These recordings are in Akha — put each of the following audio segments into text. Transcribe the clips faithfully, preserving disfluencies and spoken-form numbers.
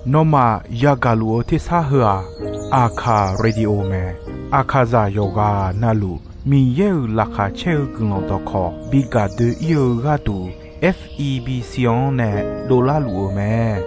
Nawmaf yagaq luf-eu tersar heu-aq, Aqkaq Radio mae. Aqkaqzaq yawqghaq navluf Miqyaer-euq laqkhaq caer-eu guiqlanq dawqkawq bi gaq doe-ir-eu gharduq, F E B C-anr nae dovlar luf-eu mae.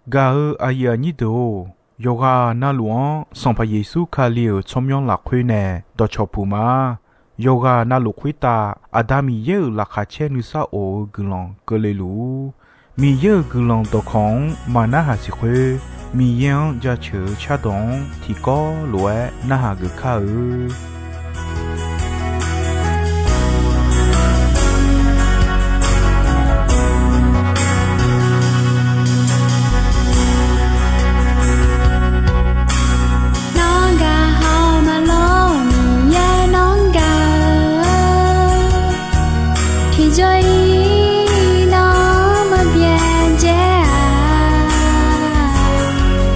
Gaq-eu aqyuif aqnyir deuq-or, yawqghaq navluf-anr Sanqpaq Yeqsur Kali-euq tsawrmyanr lafkhoer nae dawqcawq puq ma. Yawqghaq navluf khoertav Aqda Miqyaer-euq laqkhaq caer nuisar of-eu guiqlanq keuvle luf-ur. Miqyaer-euq guiqlanq dawqkawq-anr maqnarhaq siq khoer, Miqyaer-anr jaceuq-eu cardawq-anr tiqkawv lof-aer narhaq geuf kar-eu. Nawr gaq haw maqlor Miqyaer nawr gaq-eu, tiqjawr ir nawr maqbyav dzae-a.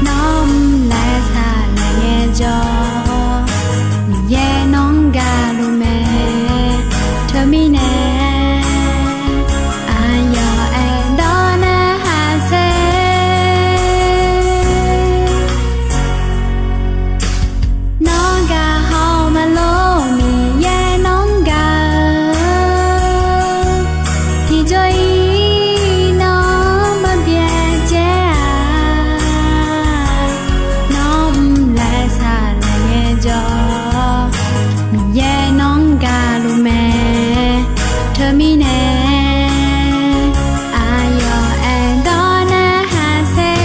Nawr mr laer saqlaq ngaejawr, Miqyaer nawr gaq luf mae. Teumirnae aqyawf aerdawr narhaq saer. Nawr gaq haw maqlor Miqyaer nawr gaq-eu, tiqjawr ir nawr maqbyav dzae-a. Nawr mr laer saqlaq ngaejawr, Miqyaer nawr gaq luf mae. Teumirnae aqyawf aerdawr narhaq saer.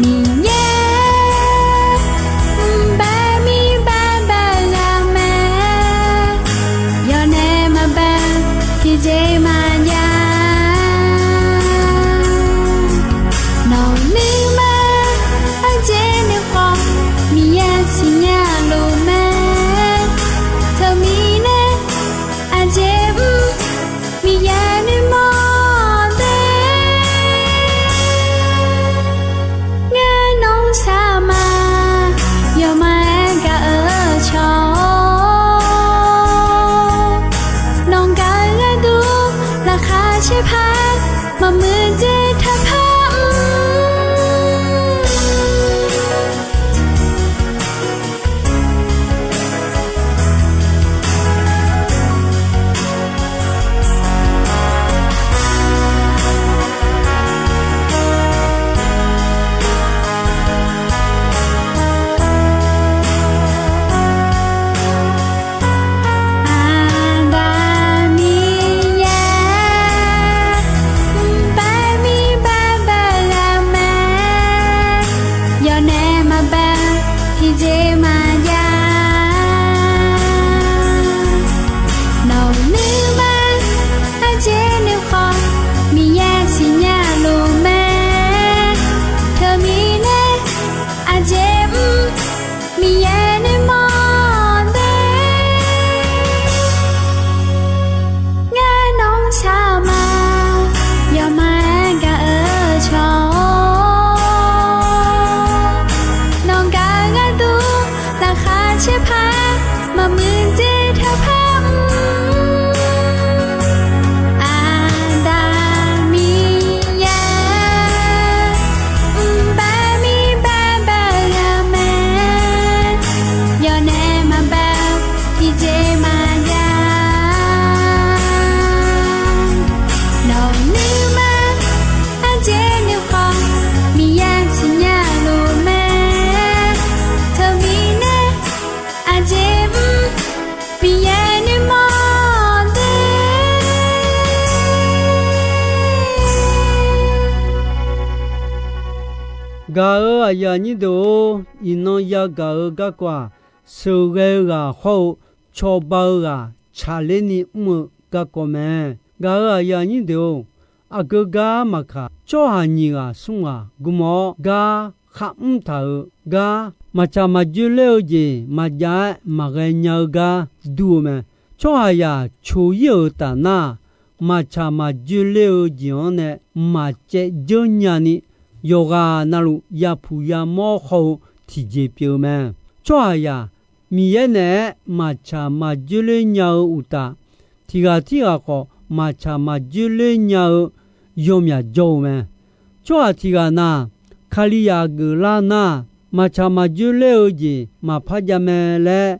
Miqyaer mqbae mir bae bae ghaq mae, yawnae maqbae tiqjeq maqjav. Nawq nuima aqjeq nuikhanr Miqyaer siqnya luf mae. Teumirnae aqjeq mr Miqyaer nuimawr dae, ngar nawr saqma yawmaf-aer gaq-eu cawq-awr, nawq gaq-eu gharduq laqkhaq caer paq, maqmuiq dzae taqpar mr. Aqda Miqyaer mqbae mir bae bae ghaq mae, yawnae maqbae tiqjeq maqjav. Nawq nuima aqjeq nuikhanr Miqyaer siqnya luf mae. Teumirnae aqjeq mr Miqyaer nuimawr dae, ngar nawr saqma yawmaf-aer gaq-eu cawq-awr, nawq gaq-eu gharduq laqkhaq caer paq, maqmuiq dzae taqpar mr. Aqda Miqyaer mqbae mir bae bae ghaq mae, yawnae maqbae tiqjeq maqjav. Nawq nuima aqjeq nuikhanr Miqyaer siqnya luf mae. Teumirnae aqjeq mr Miqyaer nuimawr dae. Gaq-euq aqyuif aqnyir deuq-or, iqnan yagaq-eu garkawv-aq, sheuqghae-eu ghaq hawr-eu cawba-eu ghaq tsaqler ni mr-eu garkawv mae. Gaq-euq aqyuif aqnyir deuq-or, aqgeu gar maqkaq, tsawrhaq nyiq ghaq smr ghaq gmawf-awr gar kharmr taq-euq gar, maqtsaq maqjoe ler-eu jeq maqjav-aer maqghae nya-eu gar dur-eu mae. Tsawrhaqzaq coq-ir-euq taf nar, maqtsaq maqjoe ler-eu jeq-anr nae maqcaev dzeur nya ni, yawqghaq navluf yapuq yamawr haw-eu tiqjeq pyeuf-eu mae. Tsawrhaqzaq Miqyaer naeq-aer maqtsaq maqjoer ler nya-eu uqtaf, tiq ghaq tirghaq khawf maqtsaq maqjoer ler nya-eu yawmyaq jawr-eu mae. Tsawrhaq tiq ghaq na, Kalizaq geuflar nar, maqtsaq maqjoer ler-eu jeq maqpar jav mae laer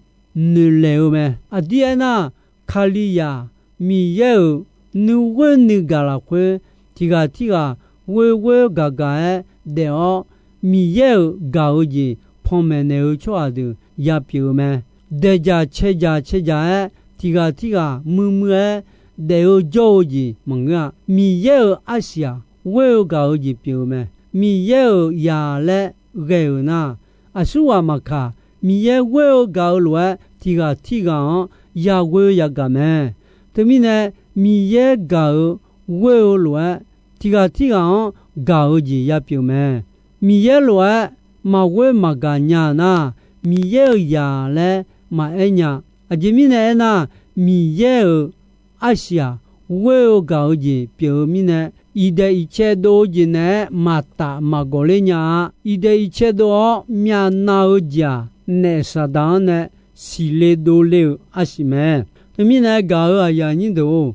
noeqlaeq-eu mae. Aqdir aernar, Kalizaq Miqyaer-euq nuighoer nuigaq lafkhoer, tiq ghaq tirghaq ghoerghoer gaqgaq-aer daef-awr, Miqyaer-euq gaq-eu jeq panmaeq naeq-eu tsawrhaq deuq yapyeuf-eu mae. Daeqdzaq caedzaq caedzaq-aer tiq ghaq tirghaq muiqmuiq-aer daef-eu jawr-eu jeq maqngeur-a. Miqyaer-euq arsiq-aq, ghoer-eu gaq-eu jeq pyeuf-eu mae. Miqyaer-euq zaq laer ghae-euq nar, aqsurghaq maqkaq, Miqyaer ghoer-eu gaq-eu lof-aer tiq ghaq tirghaq-anr yaghoe yagaq mae. Teumirnae, Miqyaer gaq-eu ghoer-eu lof-aer, tiq ghaq tirghaq-anr gaq-eu jeq yapyeuf mae. Miqyaer lof-aer maqghoer maqgaq nya nar, Miqyaer-euq zaq laer maqaer nya. Aqjeq mirnae aernar, Miqyaer-euq arsiq-aq, ghoer-eu gaq-eu jeq pyeuf-eu mirnae, iqdaeq iqcae dov-eu jeq naeq-aer maqtaf maqgawq ler nya-a. Iqdaeq iqcae dov-awr myavnav-eu jeq-aq, naef Saqdaq-anr nae siqle dovle-euq arsiq mae. Teumirnae gaq-euq aqyuif aqnyir deuq-or,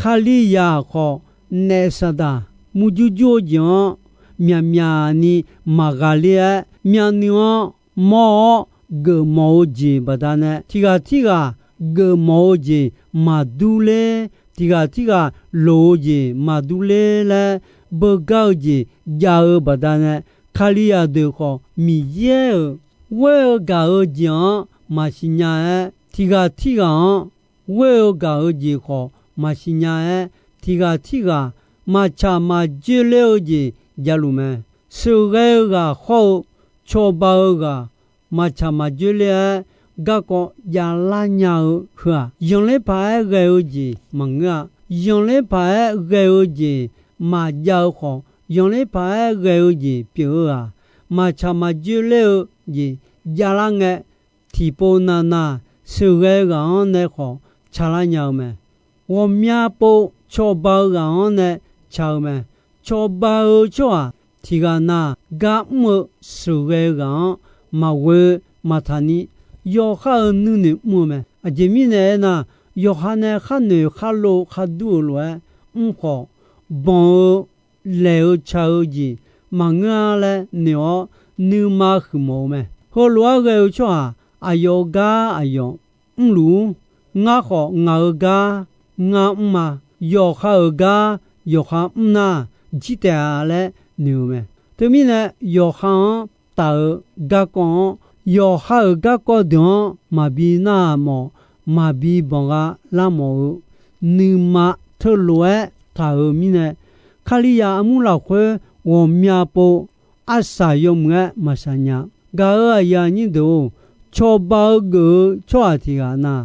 Kalizaq khawf, naef Saqdaq murjur jur-eu jeq-anr myaqmyaq ni maqghaqler-aer, myavnuiv-anr mawr-awr geufmawf-eu jeq baqdanae, tiq ghaq tirghaq geufmawf-eu jeq maqdur ler, tiq ghaq tirghaq loq-eu jeq maqdur ler laer, beugar-eu jeq jav-eu baqdanae, Kalizaq deuq khawf Miqyaer-euq ghoer-eu gaq-eu jeq-anr maqsiq nya-aer, tiq ghaq tirghaq-anr ghoer-eu gaq-eu jeq khawf maqsiq nya-aer, tiq ghaq tirghaq maqtsaq maqjoer ler-eu jeq javluf mae. Sheuqghae-eu ghaq hawr-eu cawba-eu ghaq maqtsaq maqjoer ler-aer garkawv javlar nya-eu heu-aq, zanqler paq-aer ghae-eu jeq maqngeur-a. Zanqler paq-aer ghae-eu jeq maqjav-eu khawf, zanqler paq-aer ghae-eu jeq pyeuf-eu-aq, maqtsaq maqjoer ler-eu jeq javlar ngae, tiqpov navnav sheuqghae ghaq-anr nae khawf tsaqlar nya-eu mae. Ghawqmya pov cawba-eu ghaq-anr nae tsaq-eu mae. Cawba-eu tsawrhaq tiq ghaq na, gar mr-eu sheuqghae ghaq-anr maqghoe maqtaq ni, yawqha-euq nuinoeq mr-eu mae. Aqjeq mirnae aernar, yawqha nae khar noeq khar lov khar dur-eu lof-aer mr khawf, banq-eu laeq-eu ca-eu jeq maqngeur-a laer noeq-awr, nuima huiqmawf-eu mae. Heulof-aer ghae-eu tsawrhaq, aqyawf-eu gar aqyawf mrluf-ur. Ngar khawf ngaq-euq gar ngar mr ma. Yawqha-euq gar yawqha mr nar, jir taef-a laer noeq-eu mae. Teumirnae, yawqha-anr taf-eu garkawv-anr, yawqha-euq garkawv deuq-anr maqbi nar-aq mawf, maqbi banq gha lar mawf-eu nuima teulof-aer taq-euq mirnae, Kalizaq armur lafkhoer ghawqmya pov arsaq yawmuiq-aer maqshaq nya. Gaq-euq aqyuif aqnyir deuq-or, cawba-eu geuf-eu tsawrhaq tiq ghaq na,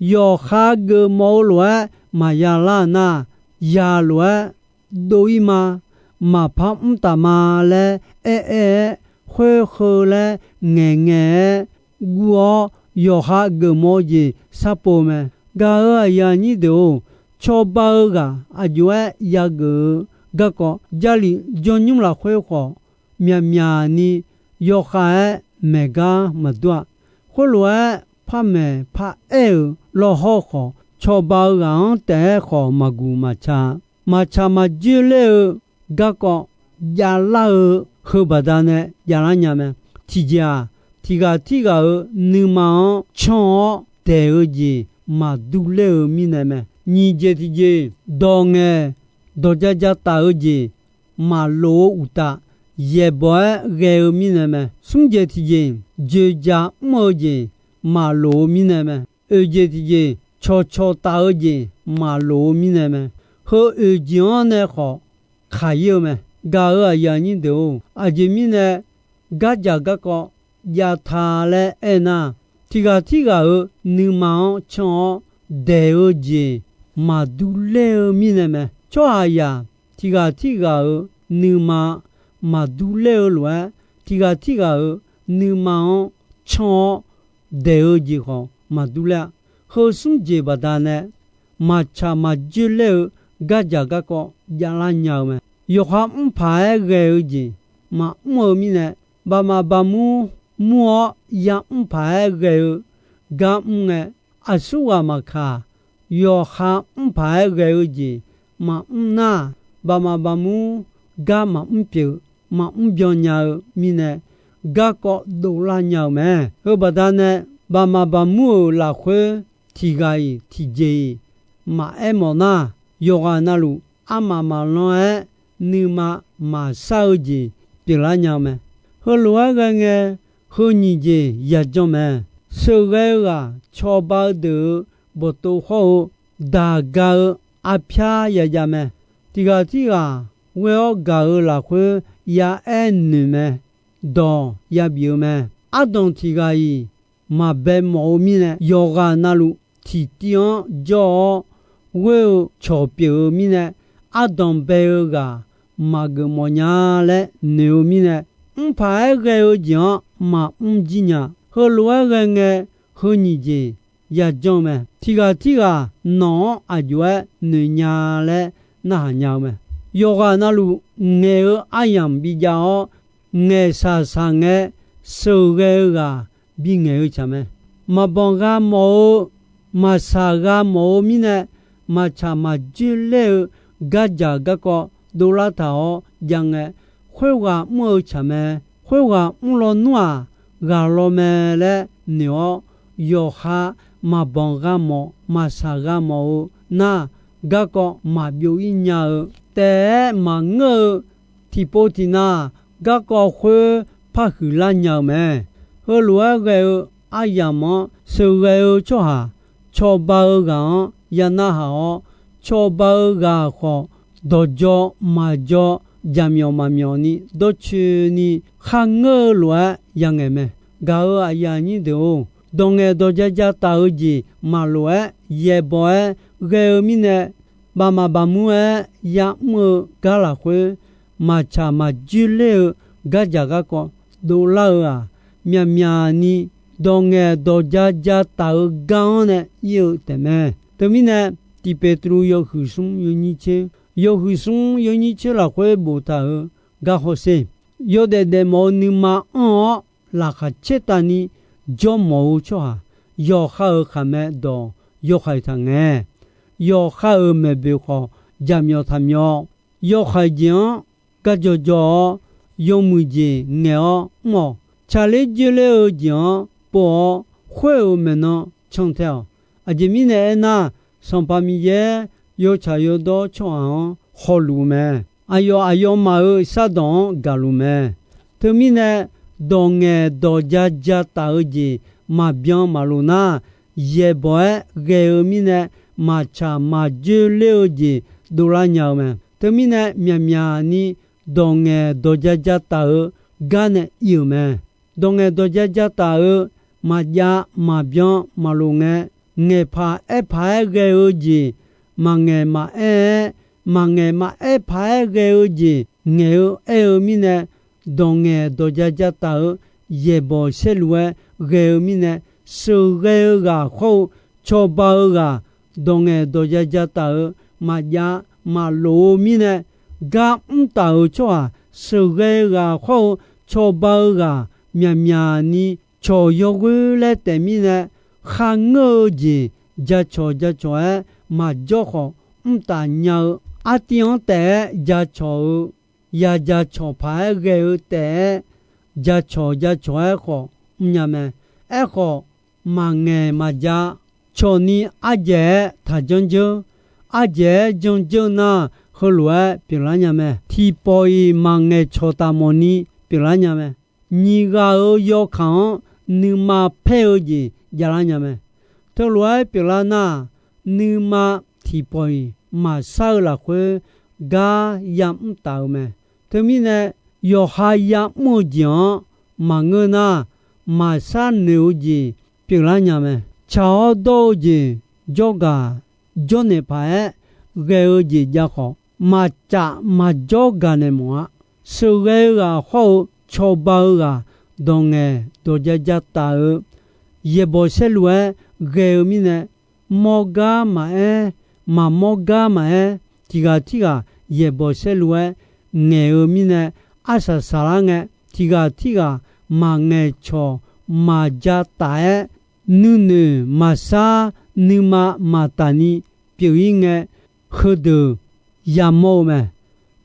yawqha geufmawf-eu lof-aer maqya lar nar, yaq lof-aer dov-ir ma, maqpar mr taf ma laer aer aer-aer, khoer heu laer ngaeq ngaeq-aer guv-awr, yawqha geufmawf-eu jeq sharpov mae. Gaq-euq aqyuif aqnyir deuq-or, cawba-eu ghaq aqjox-aer yageuf-eu garkawv, Jarlif jawrnymr lafkhoer khawf, myaqmyaq ni yawkhav-aer maeq gar maqdur-a. Khoerlof-aer par maeq par aer-euq lawhawr khawf, cawba-eu ghaq-anr taef-aer khawf maqguq maqtsa. Maqtsaq maqjoer ler-eu garkawv javlar-eu heu baqdanae javlar nya mae. Tiqjeq-aq, tiq ghaq tirghaq-euq nuima-anr canr-awr daeq-eu jeq maqdur ler-eu mirnae mae. Nyiq jeq tiqjeq, dawq ngaeq dawq ja ja taf-eu jeq maqlof-eu uqtaf, yaeqbawq-aer ghae-eu mirnae mae. Smr jeq tiqjeq, dzoeqdzaq mr-eu jeq maqlof-eu mirnae mae. Oeq jeq tiqjeq, cawqcawq taf-eu jeq maqlof-eu mirnae mae. Heu oeq jeq-anr nae khawf kaq-ir-eu mae. Gaq-euq aqyuif aqnyir deuq-or, aqjeq mirnae gardzaq garkawv jav ta laer aernar, tiq ghaq tirghaq-euq nuima-anr canr-awr daeq-eu jeq maqdur ler-eu mirnae mae. Tsawrhaqzaq tiq ghaq tirghaq-euq nuima maqdur ler-eu lof-aer, tiq ghaq tirghaq-euq nuima-anr canr-awr daeq-eu jeq khawf maqdur ler-a. Heu smr jeq baqdanae maqtsaq maqjoer ler-eu gardzaq garkawv javlar nya-eu mae. Yawqha mr paq-aer ghae-eu jeq maqmr-eu mirnae, baqmaf baqmur mur-awr yamr paq-aer ghae-eu gar mr ngae, aqsurghaq maqkaq, yawqha mr paq-aer ghae-eu jeq maqmr nar, baqmaf baqmur gar maqmr pyeuf, maqmr byan nya-eu mirnae, garkawv dovlar nya-eu mae. Heubaqda nae, baqmaf baqmur-euq lafkhoer tiq ghaq-iq tiqjeq-iq maqaer mawf nar, yawqghaq navluf armaf maqlan-aer nuima maqshar-eu jeq pyeuflar nya-eu mae. Heulof-aer ghae ngae, heu nyiq jeq yajanr mae. Sheuqghae-eu ghaq cawba-eu deuq-euq bawqtov hawr-eu daq ga-eu arpyar yajav mae. Tiq ghaq tirghaq ghoe-awr gaq-eu lafkhoer ya'aer noeq mae. Dawq yabif-eu mae. Ardanq tiq ghaq-iq maqbae mawf-eu mirnae, yawqghaq navluf tiqtiv-anr jawr-awr ghoer-eu cawq pyeuf-eu mirnae, ardanq bae-eu ghaq maqgeuf mawf nya laer noeq-eu mirnae, mr paq-aer ghae-eu jeq-anr maqmr jir nya. Heulof-aer ghae ngae, heu nyiq jeq yajanr-eu mae. Tiq ghaq tirghaq nawq-anr aq jov-aer noeq nya laer narhaq nya-eu mae. Yawqghaq navluf ngaeq-eu aryamq bijav-awr, ngaeqshaq shaq ngae sheuqghae-eu ghaq bingaeq-eu tsaq mae. Maqbanq gha mawf-eu, maqshaq gha mawf-eu mirnae, maqtsaq maqjoer ler-eu gardzaq garkawv dovlar taq-awr jav ngae, khoerghaq mr-eu tsaq mae. Khoerghaq mr lawnmr-aq, ghaq law mae laer noeq-awr, yawqha maqbanq gha mawf, maqshaq gha mawf-eu nar, garkawv maqbyov ir nya-eu, taef-aer maqngeur-eu, tiqpov tiqnav garkawv khoer parhuiq lar nya-eu mae. Heulof-aer ghae-eu aryamq-anr sheuqghae-eu tsawrhaq, cawba-eu ghaq-anr ya narhaq-awr, cawba-eu ghaq khawf, dawqdzaw maqdzaw, jaqmyawf maqmyawf ni dawrcoeni kharngeur-eu lof-aer yangaeq mae. Gaq-euq aqyuif aqnyir deuq-or, dawqngaeq dawqja ja taf-eu jeq maqlof-aer yaeqbawq-aer ghae-eu mirnae, baqmaf baqmur-aer ya'mr-eu gar lafkhoer, maqtsaq maqjoer ler-eu gardzaq garkawv dovlar-eu-aq, myaqmyaq ni dawqngaeq dawqja ja taf-eu gar-anr nae ir-eu taefmae. Teumirnae, Tiq Peqtruv yawhuiq smr yawnyir tser, yawhuiq smr yawnyir tser lafkhoer boftaq-euq gar hawsher. Yawdaef daefmawf-eu nuima anr-awr, laqkhaq caertavni jawrmawf-eu tsawrhaq, yawqha-euq khaqmae dawq yawhaiq taqngae. Yawqha-euq maeqboeq khawf, jaqmyawf taqmyawf. Yawhaiq jeq-anr garjaw jaw-awr, yawmuiq jeq ngaeq-awr mr-awq. Tsaqler joerler-eu jeq-anr pov-awr, khoer-euq maeqnan cantae-awq. Aqjeq mirnae aernar, Sanqpaq Miqyaer yawtsaq yawdawr tsawrhaq-anr hawluf-eu mae. Aqyawf aqyawfmaf-euq shardawq-anr gaqluf mae. Teumirnae, dawqngaeq dawqja ja taf-eu jeq maqbyan maqlof nar, yaeqbawq-aer ghae-eu mirnae, maqtsaq maqjoer ler-eu jeq dovlar nya-eu mae. Teumirnae, myaqmyaq ni dawqngaeq dawqja ja taf-eu gar nae ir-euq mae. Dawqngaeq dawqja ja taf-eu maqjav maqbyan maqlof ngae, ngaeqpaq aerpaq-aer ghae-eu jeq maqngaeq maqaer-aer, maqngaeq maqaer paq-aer ghae-eu jeq ngaeq-eu aer-eu mirnae, dawqngaeq dawqja ja taf-eu yaeqbawq saerlu-aer ghae-eu mirnae, sheuqghae-eu ghaq hawr-eu cawba-eu ghaq, dawqngaeq dawqja ja taf-eu maqjav maqlof-eu mirnae, gar mr taf-euq tsawrhaq sheuqghae-eu ghaq hawr-eu cawba-eu ghaq, myaqmyaq ni cawq yawghoer laer taef mirnae, kharngeur-eu jeq jacawq jacawq-aer maqjawr khawf, mr taf nya-eu, artiv-anr taef-aer jacawq-eu, ya jacawq paq-aer ghae-eu taef-aer, jacawq jacawq-aer khawf mrnya mae. Aerkhawf, maqngaeq maqja, cawq ni ardzaeq-aer taq janr dzeur, ardzaeq-aer janr dzeur nar, heulof-aer pyeuflar nya mae. Tiqpawf-iq maqngaeq cawq taf mawfni pyeuflar nya mae. Nyiq ghaq-euq yawkaq-anr nuima paer-eu jeq javlar nya mae. Teulof-aer pyeuflar nar, nuima tiqpawf-iq maqshar-eu lafkhoer gar yamr taf-eu mae. Teumirnae, yawqha yamr-eu jeq-anr maqngeur nar, maqshar noeq-eu jeq pyeuflar nya mae. Tsaq-awr dawr-eu jeq jawrgaq jawrnaeq paq-aer ghae-eu jeq jav khawf, maqcaf maqjawr gaqnaeq mawf-a. Sheuqghae-eu ghaq hawr-eu cawba-eu ghaq, dawqngaeq dawqja ja taf-eu yaeqbawq saerlu-aer ghae-eu mirnae, mawr gar maqaer, maqmawr gar maqaer, tiq ghaq tirghaq yaeqbawq saerlu-aer ngaeq-eu mirnae, arsaq saqlar ngae, tiq ghaq tirghaq maqngaeq cawq maqja taf-aer nuinoeq maqsar nuima maqtaf ni pyeuf-ir ngae, heudeuq yamawr-eu mae.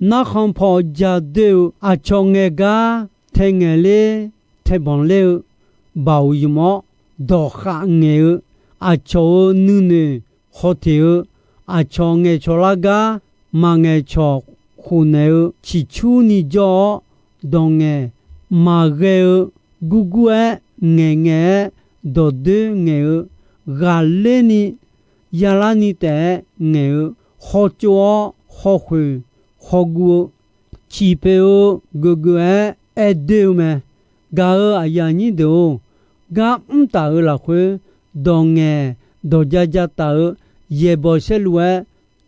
Narkhan paw ja doer-eu aqcawq ngaeq gar tae ngaeq ler, tae banq ler-eu baoq ymq-awr, dawqkhav ngaeq-eu aqcawq-euq nuinoeq hawteq-eu aqcawq ngaeqcawq lar gar maqngaeq cawq khofnaeq-eu ciqcurni jawr-awr, dawq ngaeq maqghae-eu gurgur-aer ngaeqngaeq-aer dawqdoer ngaeq-eu ghaqler ni yalar ni taef-aer ngaeq-eu hawtsov-awr hawkhoeq hawguv-eu ciqpoeq-eu geufgeuf-aer aer doer-eu mae. Gaq-euq aqyuif aqnyir deuq-or, gar mr taf-euq lafkhoer, dawq ngaeq dawq ja ja taf-eu yaeqbawq saerlu-aer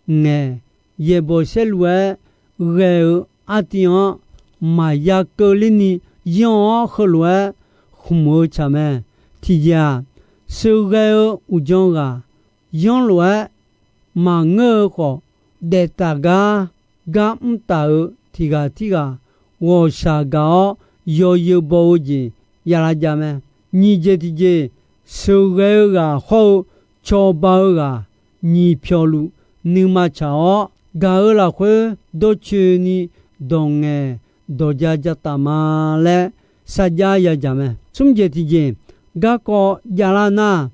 ngaeq, yaeqbawq saerlu-aer ghae-eu artiv-anr maqya keuvler ni yanr-awr heulof-aer khmq-eu tsaq mae. Tiqjeq-aq, sheuqghae-eu uqdzan ghaq yanr lof-aer maqngeur-eu khawf, daef taf gar gar mr taf-eu tiqghaq tirghaq ghawqshaq gaq-awr yawzeu baw-eu jeq yavlav jav mae. Nyiq jeq tiqjeq, sheuqghae-eu ghaq hawr-eu cawba-eu ghaq nyiq pyawqluf nuima tsaq-awr, gaq-euq lafkhoer dawrcoeni dawq ngaeq dawq ja ja taf ma laer sarjax yadzaq mae. Smr jeq tiqjeq, garkawv javlar nar,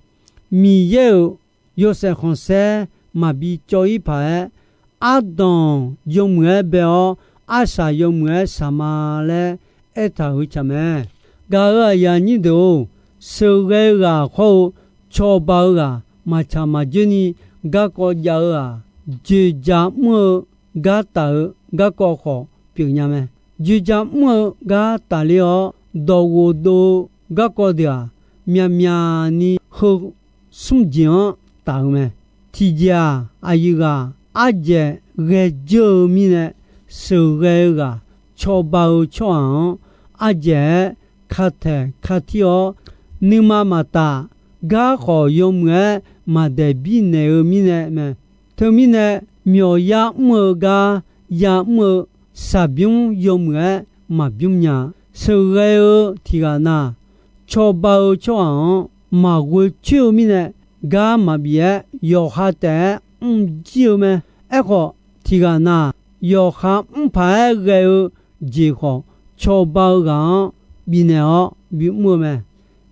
Miqyaer-euq yawshaef khanqsaer maqbi cawv-ir paq-aer, ardanq yawmuiq-aer bae-awr, arsaq yawmuiq-aer shaq ma laer aertaq-euq tsaq mae. Gaq-euq aqyuif aqnyir deuq-or, sheuqghae-eu ghaq hawr-eu cawba-eu ghaq maqtsaq maqjoer ni garkawv jav-eu-aq, dzoeqdzaq mr-eu gar taf-eu garkawv khawf pyeufnya mae. Dzoeqdzaq mr-eu gar tafler-awr, dawq ghofdov-eu garkawv deuq-aq, myaqmyaq ni heu smr jeq-anr taf-eu mae. Tiqjeq-aq, aqyuif ghaq ardzaeq ghae dzeur-eu mirnae, sheuqghae-eu ghaq cawba-eu tsawrhaq-anr ardzaeq-aer kataeq katir-awr, nuima maqtaf, garkhawf yawmuiq-aer maqdaeq birnaeq-eu mirnae mae. Teumirnae, myawq yar mr-eu gar yamr-eu shaqbymr yawmuiq-aer maqbymr nya. Sheuqghae-eu tiqghaq na, cawba-eu tsawrhaq-anr maqghoe coer-eu mirnae, gar maqbif-aer yawqha taef-aer mrjir-eu mae. Aerkhawf, tiqghaq na, yawqha mr paq-aer ghae-eu jeq khawf, cawba-eu ghaq-anr bifnaeq-awr bimr-eu mae.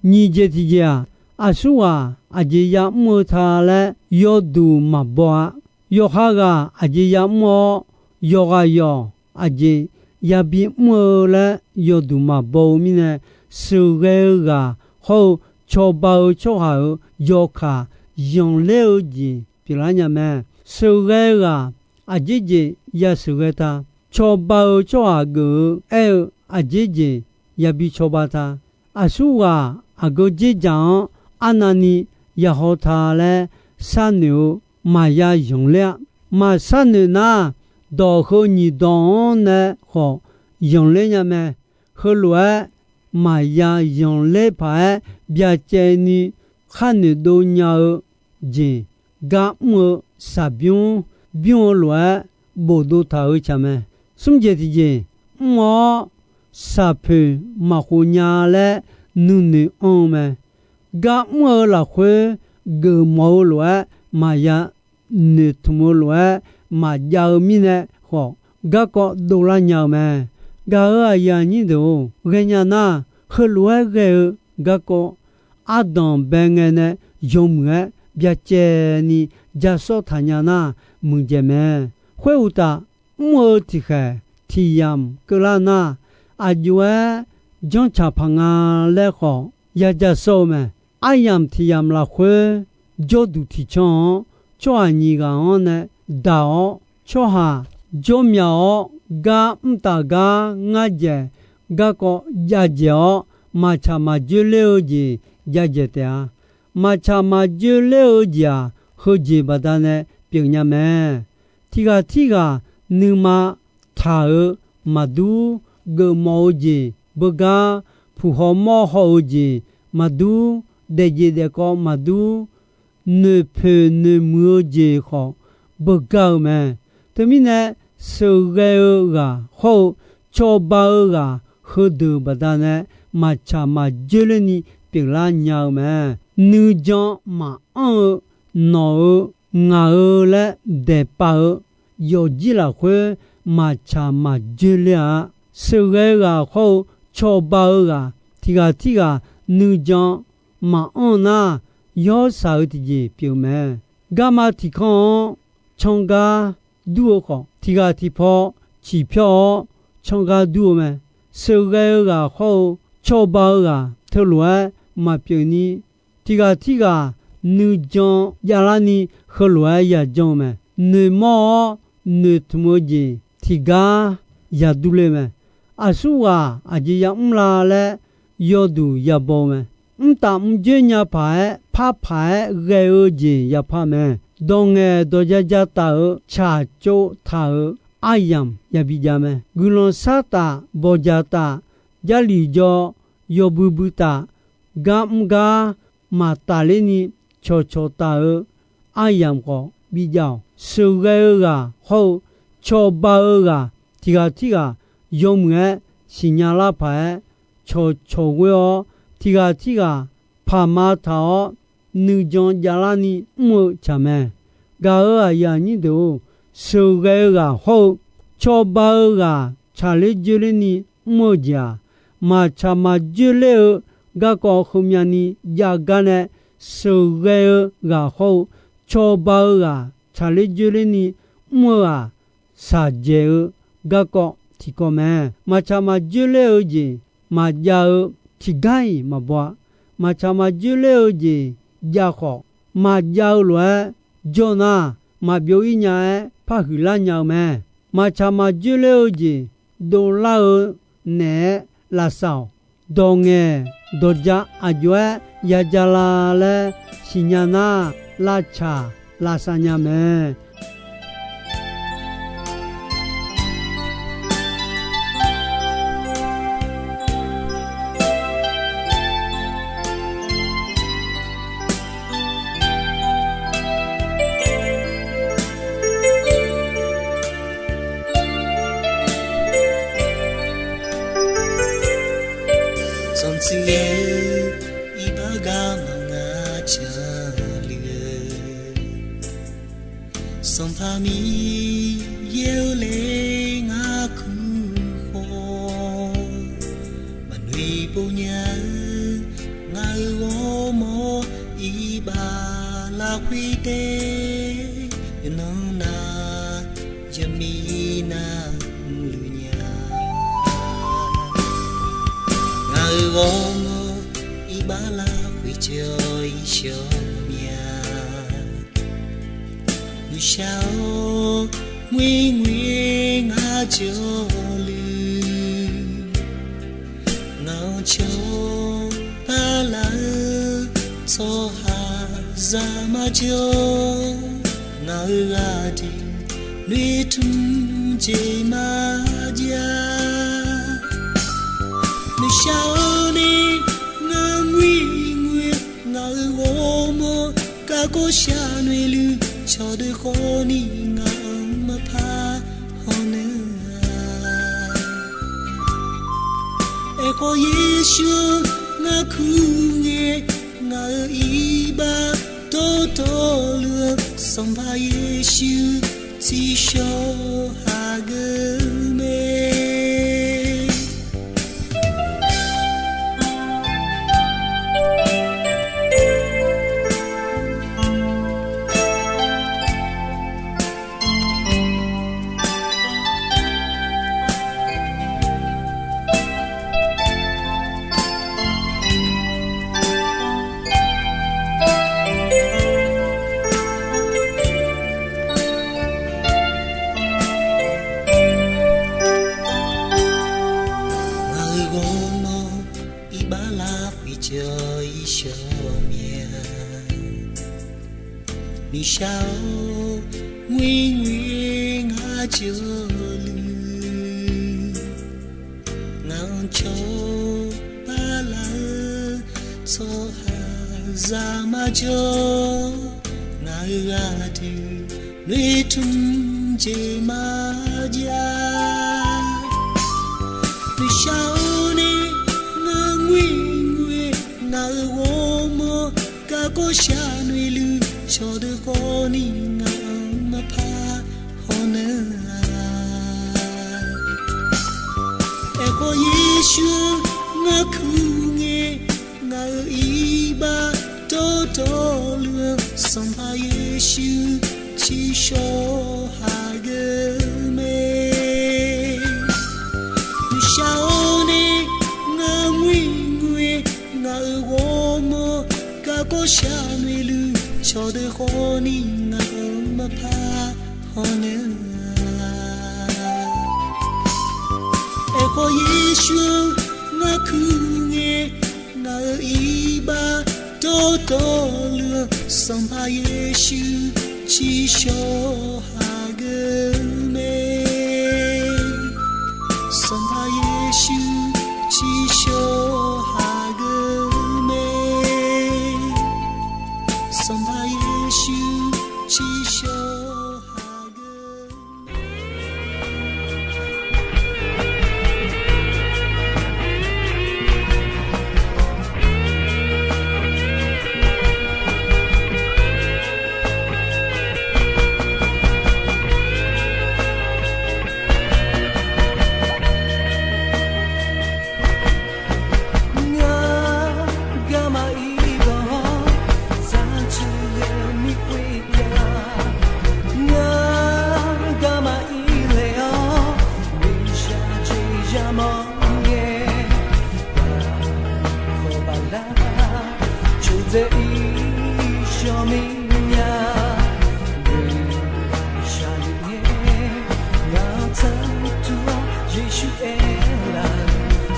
Nyiq jeq tiqjeq-aq, aqsurghaq aqjeq yamr-eu ta laer yawduq maqbaw-a. Yawqha ghaq aqjeq yamr-awr, yawqghaq yawq aqjeq yabi mr-eu laer yawduq maqbaw-eu mirnae, sheuqghae-eu ghaq hawr-eu cawba-eu tsawrhaq-euq yawkaq zanqler-eu jeq pyeuflar nya mae. Sheuqghae-eu ghaq aqjeq jeq yasheuqghae ta. Cawba-eu tsawrhaq geuf-eu aer-eu aqjeq jeq yabi cawba ta. Aqsurghaq aqgeu dzerdzaq-anr arnavni yahaw ta laer sharnoeq-eu maqya zanqler-a. Maqsharnoeq nar, dawq heu nyiq dawq-anr nae khawf zanqler nya mae. Heulof-aer maqya zanqler paq-aer byacaevni khar noeqdov nya-eu jeq, gar mr-eu shaqbymr bymr-eu lof-aer bofdov taq-eu tsaq mae. Smr jeq tiqjeq, mr-awr shaqpoeq maqkhof nya laer nuinoeq anr-eu mae. Gar mr-eu lafkhoer geufmawf-eu lof-aer maqya noeqtmq-eu lof-aer maqjav-eu mirnae khawf, garkawv dovlar nya-eu mae. Gaq-euq aqyuif aqnyir deuq-or, ghaenya nar, heulof-aer ghae-eu garkawv ardanq bae ngae nae yawmuiq-aer byacaevni ja sawr taq nya nar, muiqdzaeq mae. Khoeruqtaf, mr-eu tiqkhaeq tiq yamq keuvlar nar, aqjox-aer janrcaq paq nga laer khawf ya ja sawr-eu mae. Aryamq tiq yamq lafkhoer jawrduq tiq can-anr tsawrhaq nyiq ghaq-anr nae daq-awr, tsawrhaq jawr myaq-awr gar mr taf gar ngar dzaeq garkawv jav dzaeq-awr, maqtsaq maqjoer ler-eu jeq jav dzaeq taef-a. Maqtsaq maqjoer ler-eu jeq-aq, heujeq baqdanae pyeufnya mae. Tiq ghaq tirghaq nuima taq-euq maqdur, geufmawf-eu jeq beugar, puq haw mawr haw-eu jeq maqdur, daefjeq daefkawv maqdur, noeqpoeq noeqmuiq-eu jeq khawf beugar-eu mae. Teumirnae, sheuqghae-eu ghaq hawr-eu cawba-eu ghaq heudeuq baqdanae maqtsaq maqjoer lerni pyeuflar nya-eu mae. nuijan maqanr-eu, nawq-eu, ngaq-eu laer daeqpav-eu yawfjir lafkhoer maqtsaq maqjoer ler-a. Sheuqghae-eu ghaq hawr-eu cawba-eu ghaq tiq ghaq tirghaq nuijan maqanr nar, yawshaq-eu tiqjeq pyeuf mae. Garma tiq kanr-anr cangar dur-eu khawf, tiq ghaq tiq paw ciqpyawr-awr cangar dur-eu mae. Sheuqghae-eu ghaq hawr-eu cawba-eu ghaq teulof-aer maqpyeuf ni, tiq ghaq tirghaq nuijan javlar ni heulof-aer yajan-eu mae. Noeqmawr-awr noeqtmq-eu jeq tiqgar yadur ler mae. Aqsurghaq aqjeq yamr la laer yawduq yabaw-eu mae. Mrtaf mrjoer nya paq-aer par paq-aer ghae-eu jeq yapar mae. Dawq ngaeq dawq ja ja taf-euq tsaqtsov taq-euq aryamq yabi jav mae. Guiqlanq sar taf, bawqjaq taf, jarlif jaw, yawbui bui taf, gar mr gar maqtaf ler ni cawqcawq taf-euq aryamq khawf bijav-awq. Sheuqghae-eu ghaq hawr-eu cawba-eu ghaq tiq ghaq tirghaq yawmuiq-aer siqnya lar paq-aer cawqcawq ghoer-awr, tiq ghaq tirghaq paqma taq-awr nuijan javlar ni mr-eu tsaq mae. Gaq-euq aqyuif aqnyir deuq-or, sheuqghae-eu ghaq hawr-eu cawba-eu ghaq tsaqler joer ler ni mr-eu jeq-aq, maqtsaq maqjoer ler-eu garkawv heumya ni jav gar nae, sheuqghae-eu ghaq hawr-eu cawba-eu ghaq tsaqler joer ler ni mr-eu-aq, shaqjaeq-eu garkawv tiqkawv mae. Maqtsaq maqjoer ler-eu jeq maqjav-eu tiqgar-iq maqbaw-a. Maqtsaq maqjoer ler-eu jeq jav khawf, maqjav-eu lof-aer jawr nar, maqbyov-ir nya-aer parhuiq lar nya-eu mae. Maqtsaq maqjoer ler-eu jeq dovlar-eu naeq-aer lavsav-awq. Dawq ngaeq dawq ja aqjox-aer yaja la laer siqnya nar, lavtsaq lavsav nya mae. Sanqtsuif ngae-eu iqbax garma ngar canluf-eu, Sanqpaq Miqyaer-eu le ngar kur khawf, maqnoeq pov nya-eu ngaq-euq ghawrmawr iqbax lafkhoer tae, yawqnan nav yaqmiq navluf nya. Ngaq-euq ghawrmawr iqbax lafkhoer jawr-ir shawr mya. Nuishar-awr, ngoer ngoer ngar jawrluf, ngaq-anr cawba laf-eu tsawrhaqzaq marjawr, ngaq-euq ghaqdui noeqtmq jeq marjav. Nuishar-awr ni, ngar ngoer ngoer ngaq-euq ghawrmawr garkawv shar noeqluf, cawqdeuq khawfni ngaq-anr maqpar hawnaeq-a. Aerkhawf Yeqsur ngar kur ngae, ngaq-euq iqbax dawrdawr luf-eu Sanqpaq Yeqsur tsiqshawr hageuf mae. Ngaq-euq ghawrmawr iqbax lafkhoer jawr-ir shawr mya. Nuishar-awr, ngoer ngoer ngar jawrluf, ngaq-anr cawba laf-eu tsawrhaqzaq marjawr, ngaq-euq ghaqdui noeqtmq jeq marjav. Nuishar-awr ni, ngar ngoer ngoer ngaq-euq ghawrmawr cawqdeuq khawfni ngaq-euq maqpar hawnaeq-a. Aerkhawf Yeqsur-anr ngar kuir ngae, ngaq-euq iqbax dawrdawqluf-eu Sanqpaq Yeqsur tsiqshawq hageuf mae. Uqshaq-awr nae ngar muir ngae, ngaq-euq ghawrmawr garkawv shaq noeqluf cawqdeuq khawfni ngaq-euq maqpar hawnaeq-a. Aerkhawf Yeqsur-anr ngar kuir ngae, ngaq-euq iqbax dawrdawqluf-eu Sanqpaq Yeqsur tsiqshawq hageuf mae. Sanqpaq Yeqsur tsiqshawq hageuf mae. Sanqpaq Yeqsur tsiqshawq hageuf Ngar garma ir dawq-awr, sar cuiv ghae-eu mirkhoer ya. Ngar garma ir laeq-awr, miqshaq jeq yamawr ngae, khawf baflar, cawqdzae ir shawr mir nya. Miqshaq luf ngae, ngaq-anr tanqtuv-awr Yeqsur aerlaf-eu,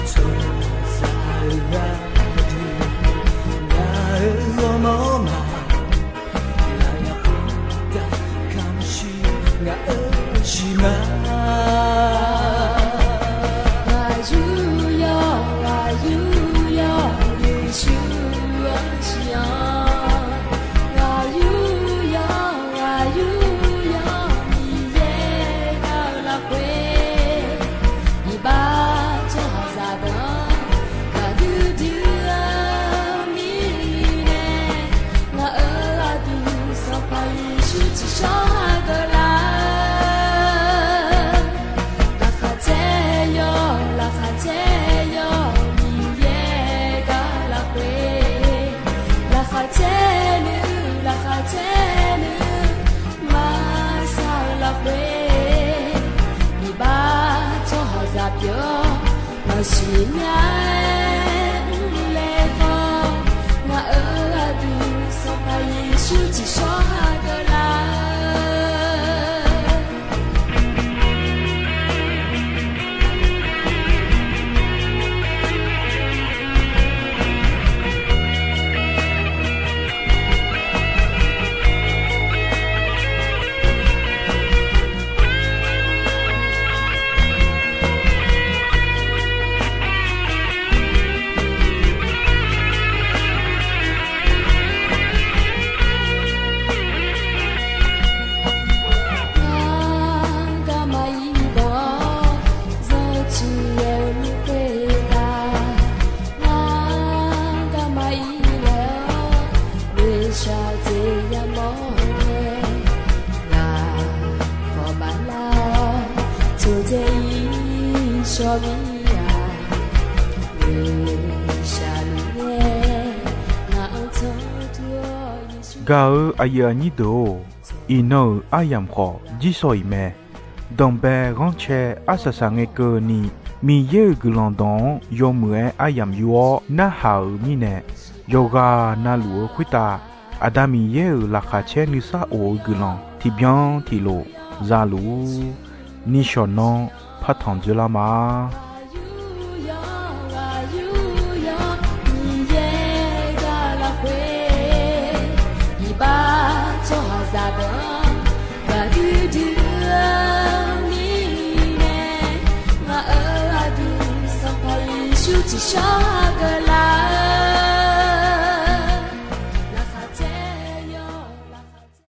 tsawrhaqzaq-eu gharduq, ngaq-euq ghawrmawr ma, lafyaq khoertav kamq shuir ngaq-euq shiq ma. Aqyuif yawr, aqyuif yawr, Yeqsur-anr siq-awr. Aqyuif yawr, aqyuif yawr, Miqyaer gar-eu lafkhoer, iqbax tsawrhaqzaq deuq-anr gaqdui dui-eu mirnae, ngaq-euq gharduq Sanqpaq Yeqsur tsiqshawr hageuf lar-eu. Laqkhaq caer yawr, laqkhaq caer yawr, Miqyaer gar lafkhoer, laqkhaq caer nuir, laqkhaq caer nuir, maqsar-eu lafkhoer, iqbax tsawrhaqzaq pyeuf-awr maqsiq nya-aer mrlaeq khawf, ngaq-euq gharduq Sanqpaq Yeqsur tsiqshawr hageuf lar-eu. Ngar garma ir dawq-awr, zanrcuiv ghae-eu mirkhoer ya. Ngar garma ir laeq-awr, miqshaq jeq yamawr ngae, ngaq khawf baflar-awr, tsawqdzae ir shawr mir-a. Miqshaq luf ngae, ngaq-anr tanqtuv-awr Yeqsur. Gaq-euq aqyuif aqnyir deuq-or, iqnan-euq aryamq khawf jirsawq iq mae. Danqbae ghanrcae arsaq saq ngae keuvni, Miqyaer-euq guiqlanq dawq-anr yawmuiq-aer aryamq yur-awr narhaq-euq mirnae, yawqghaq na luf-eu khoertav Aqda Miqyaer-euq laqkhaq caer nuisar of-eu guiqlanq tiqbyan tiqlof za luf-ur. Nishawq nanr partanq dzoerlar ma. Aqyuif yawr, aqyuif yawr, Miqyaer gar lafkhoer, iqbax tsawrhaqzaq deuq-anr gaqdui dui-eu mirnae, ngaq-euq gharduq Sanqpaq Yeqsur tsiqshawr hageuf